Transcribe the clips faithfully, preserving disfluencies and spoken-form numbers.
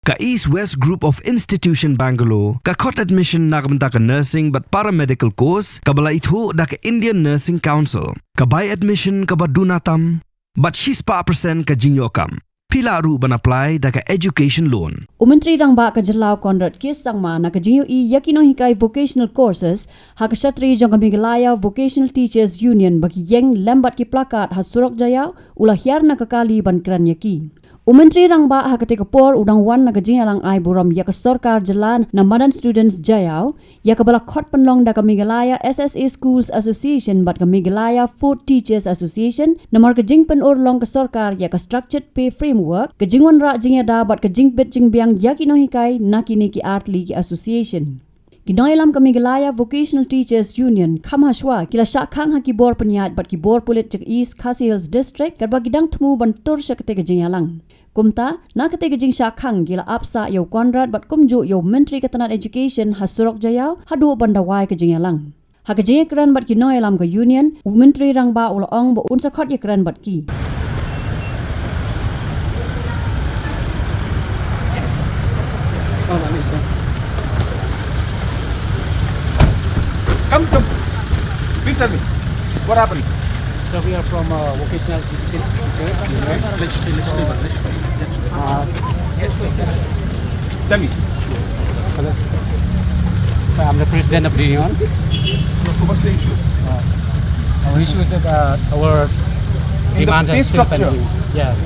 Ka East West Group of Institution Bangalore ka khot admission na ka bynta ka nursing bad paramedical course kaba la ithuh da ka Indian Nursing Council. Ka bai admission kaba duna tam bad shispah percent ka jingïoh kam. Phi lah ruh ban apply da ka education loan. U Myntri Rangbah ka Jylla u Conrad K Sangma na ka jingïohi ïa ki nonghikai vocational courses ha ka shatri jong ka Meghalaya Vocational Teachers Union ba ki ïeng lem bad ki placard ha surok Jaïaw u la hiar na ka kali ban kren ïa ki. U Myntri Rangbah ha katei ka por u dang wan na ka jingïalang ai burom ïa ka sorkar jylla na madan students Jaïaw, ïa kaba la khot pynlong da ka Meghalaya S S A Schools Association bad ka Meghalaya Food Teachers Association, namar ka jingpynurlong ka sorkar ïa ka structured pay framework, ka jingwanrah jingïada bad ka jingbit jingbiang ïa ki nonghikai na kine ki artylli ki association. Ki nongïalam ka Meghalaya Vocational Teachers Union kham hashwa ki la shah khang ha ki bor pynïaid bad ki bor pulit jong ka East Khasi Hills District katba ki dang thmu ban tur sha katei ka jingïalang. Kumta, na katei ka jingshah khang ki la ap sah ïa u Conrad bad kumjuh ïa u Myntri ka tnat Education ha surok Jaïaw haduh ban dawai ka jingïalang. Ha ka jingïakren bad ki nongïalam ka Union, u Myntri Rangbah u la ong ba un sa khot ïakren bad ki. Come, come. Please tell me. What happened? Sir, we are from, uh, vocational education teachers. Let's, let's, let's, let's, let's, uh, Tell me. Hello. So I'm the president of the union. So what's the issue? Uh, our issue is that, uh, our In the demands are pay still structure. Pending. Yeah.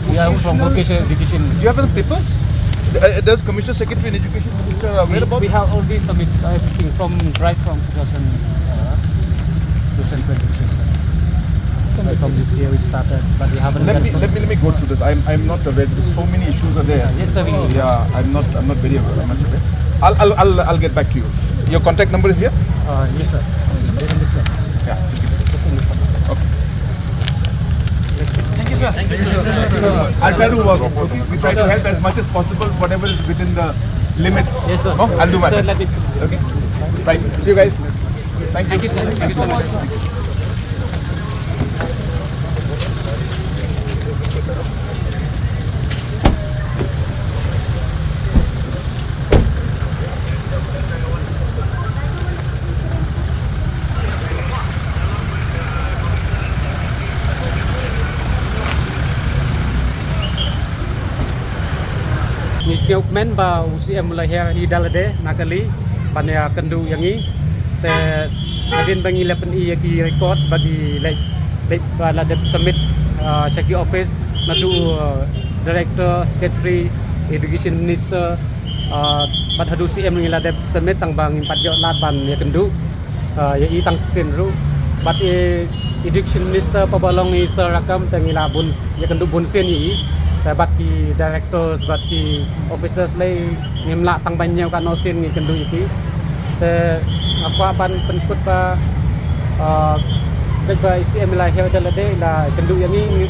We are from vocational education. Do you have the papers? Uh, does Commissioner Secretary and Education Minister aware about this? We have already submitted everything from, right from two thousand, uh, two thousand twenty-six. Right from this year we started, but we haven't Let got me, let me, let me go through this. I'm, I'm not aware. There's so many issues are there. Yes, sir, we Yeah, I'm not, I'm not very aware, much aware. I'll, I'll, I'll, I'll get back to you. Your contact number is here? Uh, yes, sir. It's in this, sir. Yeah. It's in the Okay. Thank you, sir. Thank you, sir. I'll try to work. Okay? We try to help as much as possible, whatever is within the limits. Yes, sir. No? I'll do my Sir, best. Let me Okay? Right. See you guys. Thank you. Thank you, sir. Thank you so much. Ngi sngewkmen ba u C M u la hiar hi da lade na kali ban ïakynduh ïa ngi. Te hadien ba ngi la pyni ïa ki records ba ki leit, leit ba la dep submit, ah, sha ki office naduh, ah, director, secretary, education minister, ah, bad haduh C M ngi la dep submit tang ba ngim pat ïoh lad ban ïakynduh. Ah, ïa i tang shisien ruh. Bad i Education Minister pa ba long i Sir Rakkam te ngi la bun ïakynduh bun sien ïa i. Te bad ki directors bad ki officers lei ngim lah tang ban ñiew katno sien ngi kynduh ïa ki. Te nga kwah ban pynkut ba, ah, jait ba i C M i la hiar da lade i la kynduh ïa ngi, ngi,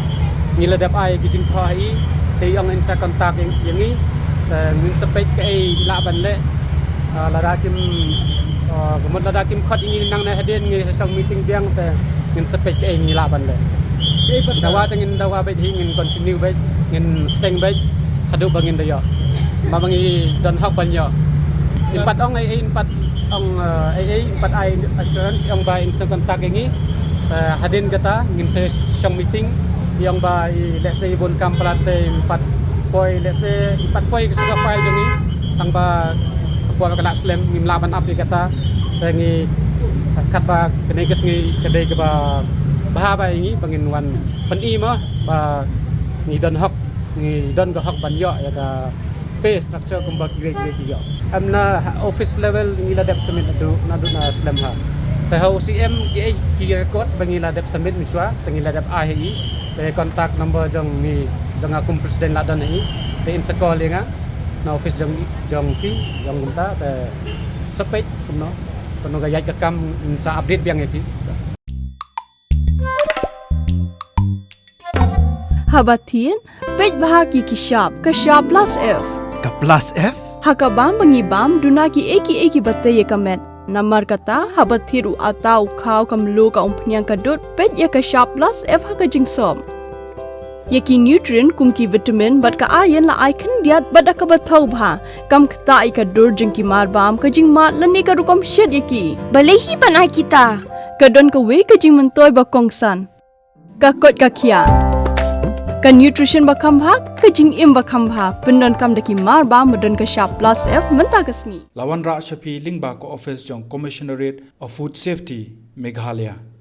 ngi la dep ai ki jingthoh ha i. Te i ong in sa contact ïa, ïa ngi. Te ngin sa peit kaei i lah ban leh. Ah, lada kim, ah, ka mut lada kim khot ïa ngi nangne hadien ngi sa shong meeting biang te ngin sa peit kaei ngi lah ban leh. Dawa te ngin dawa beit hi, ngin continue beit, ngin teng beit haduh ba ngin da ïoh. Ma ba ngi don hok ban ïoh. Im pat ong ei ei, im pat ong, ah, ei ei, im pat ai assurance, i ong ba in sa contact ïa ngi. Ah, hadien kata ngin sa shong meeting, i ong ba i lehse i bun kam palat te im pat poi, lehse im pat poi ka suka file jong ngi. Tang ba ka por ka la slem ngim lah ban ap ïa kata. Te ngi katba kane ka sngi ka dei kaba bha ba ïa ngi ba ngin wan pyni mo ba ngi don hok, ngi don ka hok ban ïoh ïa ka pay structure kumba kiwei kiwei ki ïoh. Em na office level ngi la dep submit naduh, naduh na slem ha. Te ha u C M kiei ki records ba ngi la dep submit mynshuwa te ngi la dep ai ha i. Te contact number jong ngi, jong nga kum president la don ha i. Te in sa call ïa nga na office jong, jong ki, jong kumta, te sa peit kumno, kumno ka ïaid ka kam, in sa update biang ïa ki. Haba thied, peit bha ki ki shap, ka shap plus F. Ka plus F? Ha ka bam ba ngi bam, duna kiei kiei kiba tei ïa ka met. Namar kata, haba thied u atta, u khaw, ka mluh, ka umphniang, ka dud, peit ïa ka shap plus F ha ka jingsop. Ïa ki nutrient kum ki vitamin bad ka iron la ai khyndiat bad da kaba thaw bha, kam ktah ïa ka dur jong ki marbam, ka jingmad lane ka rukom shet ïa ki. Balei hi ban ai kita? Ka don kawei ka jingmyntoi ba kongsan. Ka koit ka khiah. Ka nutrition ba kham bha, ka jingim ba kham bha, pyndonkam da ki marbam ba don ka shap plus F mynta ka sngi. La wanrah sha phi lyngba ka office jong Commissionerate of Food Safety, Meghalaya.